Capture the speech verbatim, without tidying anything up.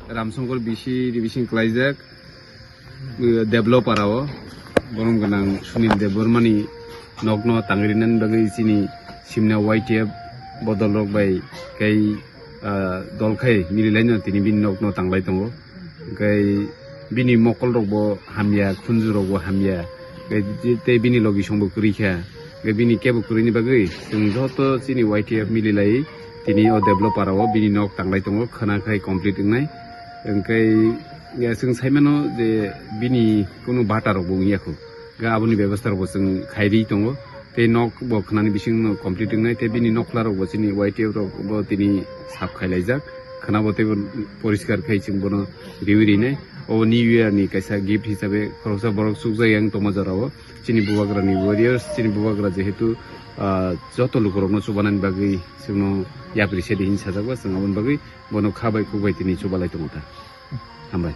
Ramsongkor bisi revision klaijak, eh, developer o, borom gwnang Sunil Debbarmani nokno tangrinani bagwi chini simna Y T F bodol rok bai kai, ah, dol khai mililaino tini bini nokno tanglai tongo. Hwnkhe bini mokol rok bo hamya, khunju rok bo hamya. Hwnkhe tei bini logisong bo kwrwi kha. Hwnkhe bini kebo kwrwini bagwi chwng joto chini Y T F mililai tini o developer o bini nok tanglai tongo, khwna khai complete wngnai. Hwnkhe ya chwng saimano je bini kunu bata rok bo wngya khu. Ga aboni bebostha rok bo chwng khairi tongo. Tei nok bo khwnani bising no complete wngnai, tei bini nokhla rok bo chini Y T F rok bo tini sap khailaijak. Khwna bo teibo poriskar khai chwng bono riwi rinai. O New Year ni kaisa gift hisabe khoroksa borok chukjak yang tongma jorao. Chini bubagra ni warriors, chini bubagra jehetu, ah, joto lukurokno chubanani bagwi chwngno yapri sedi hin sajak ba, chwng aboni bagwi bono kha bai kuk bai tini chubalai tongo ta. Hambai.